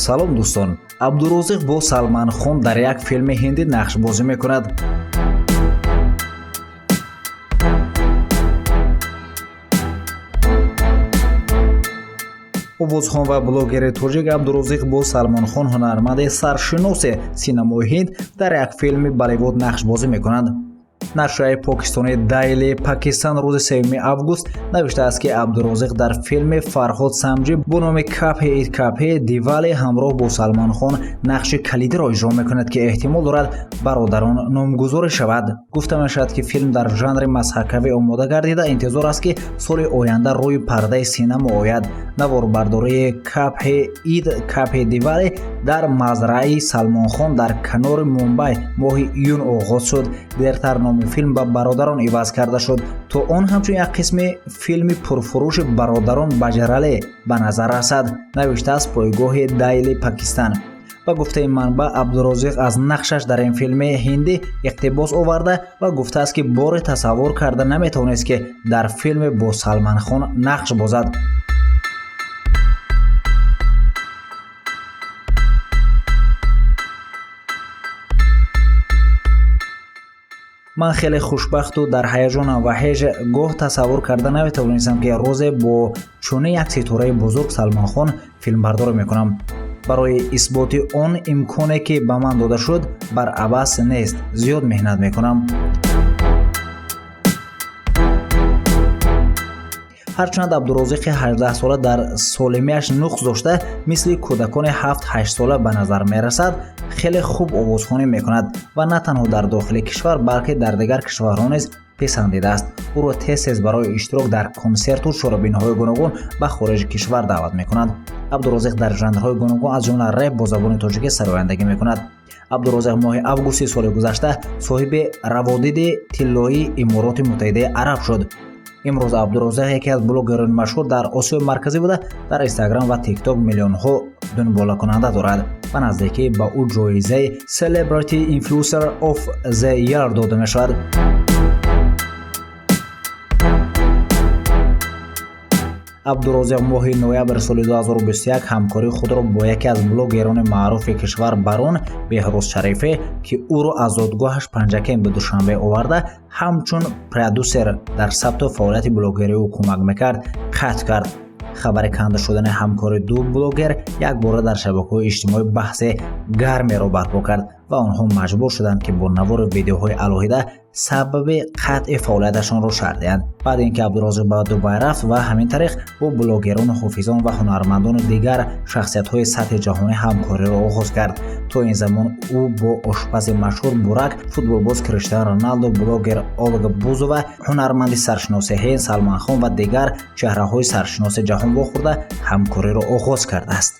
Салом, дӯстон. Абдурозиқ бо Салманхон дар як филми ҳиндӣ нақшбозӣ мекунад. Овозхон ва блогери тоҷик Абдурозиқ бо Салмонхон, ҳунарманди саршиноси синамои ҳинд, дар як филми Болливуд нақшбозӣ мекунанд. Нашрияи покистони Дайли Пакистан рӯзи 3 август навиштааст, ки Абдурозиқ дар филми Фарҳод Самҷӣ бо номи Кабхи Ид Кабхи Дивали ҳамроҳ бо Салмонхон нақши калидиро иҷро мекунад, ки эҳтимол дорад Бародарон номгузорӣ шавад. Гуфта мешавад, ки филм дар жанри мазҳакавӣ омода гардида, интизор аст, ки соли оянда рӯи пардаи синамо ояд. Наворбардории Кабхи Ид Кабхи Дивали дар мазраи Салмонхон дар канори Мумбай моҳи июн оғоз шуд. Дертар номи филм ба Бародарон иваз карда шуд, то он ҳамчун як қисми филми пурфурӯши Бародарон Баҷарале ба назар расад, навиштааст пойгоҳи Дайли Пакистан. Ба гуфтаи манбаъ, Абдурозиқ аз нақшаш дар ин филми ҳиндӣ иқтибос оварда ва гуфтааст, ки боре тасаввур карда наметавонист, ки дар филме бо Салманхон нақш бозад. Ман хеле хушбахту дар ҳаяҷонам ва ҳеҷ гоҳ тасаввур карда наметавонистам, ки рӯзе бо чунин як ситораи бузург Салмонхон филмбардорӣ мекунам. Барои исботи он имконе, ки ба ман дода шуд, бар абас нест, зиёд меҳнат мекунам. Ҳарчанд Абдурозиқи 18сола дар солимиаш нуқс дошта, мисли кӯдакони 7-8сола ба назар мерасад, хеле хуб овозхонӣ мекунад ва на танҳо дар дохили кишвар, балки дар дигар кишварҳо низ писандидааст. Ӯро тез-тез барои иштирок дар консерту чорабиниҳои гуногун ба хориҷи кишвар даъват мекунанд. Абдурозиқ дар жанрҳои гуногун, аз ҷумла реп бо забони тоҷикӣ сарояндагӣ мекунад. Абдурозиқ моҳи августи соли гузашта соҳиби раводиди тиллоии Имороти Муттаҳидаи Араб шуд. Имрӯз Абдурозиқ яке аз блогерони машҳур дар Осиёи Марказӣ буда, дар Инстаграм ва Тикток миллионҳо дунболакунанда дорад. Ба наздикӣ ба ӯ ҷоизаи Celebrity Influencer of the Year дода мешавад. Абдурозиқ моҳи ноябри соли 2021 ҳамкории худро бо яке аз блогерони маъруфи кишвар Барон Беҳрӯз Шарифе, ки ӯро аз зодгоҳаш Панҷакент ба Душанбе оварда, ҳамчун продюсер дар сабту фаъолияти блогерии ӯ кӯмак мекард, қатъ кард. Хабари канда шудани ҳамкори ду блогер якбора дар шабакаҳои иҷтимоӣ баҳси гармеро барпо кард ва онҳо маҷбур шуданд, ки бо навори видеоҳои алоҳида сабаби қатъи фаъолияташонро шарҳ диҳанд. Баъд ин ки Абдурозиқ ба Дубай рафт ва ҳамин тариқ бо блогерону ҳофизон ва ҳунармандону дигар шахсиятҳои сатҳи ҷаҳонӣ ҳамкориро оғоз кард. То ин замон ӯ бо ошпази машҳур Бурак, футболбоз Криштиану Роналдо, блогер Олга Бузова, ҳунарманди саршиноси ҳинд Салманхон ва дигар чеҳраҳои саршиноси ҷаҳон вохӯрда, ҳамкориро оғоз кардааст.